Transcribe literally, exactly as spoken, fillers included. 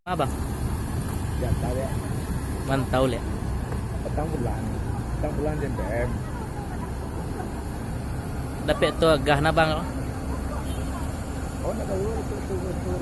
Abang? Jatah dek. Mantau lek. Patang bulan. Patang bulan J P M. Dapek tu agah na bang. Oh, nak tahu itu tu tu.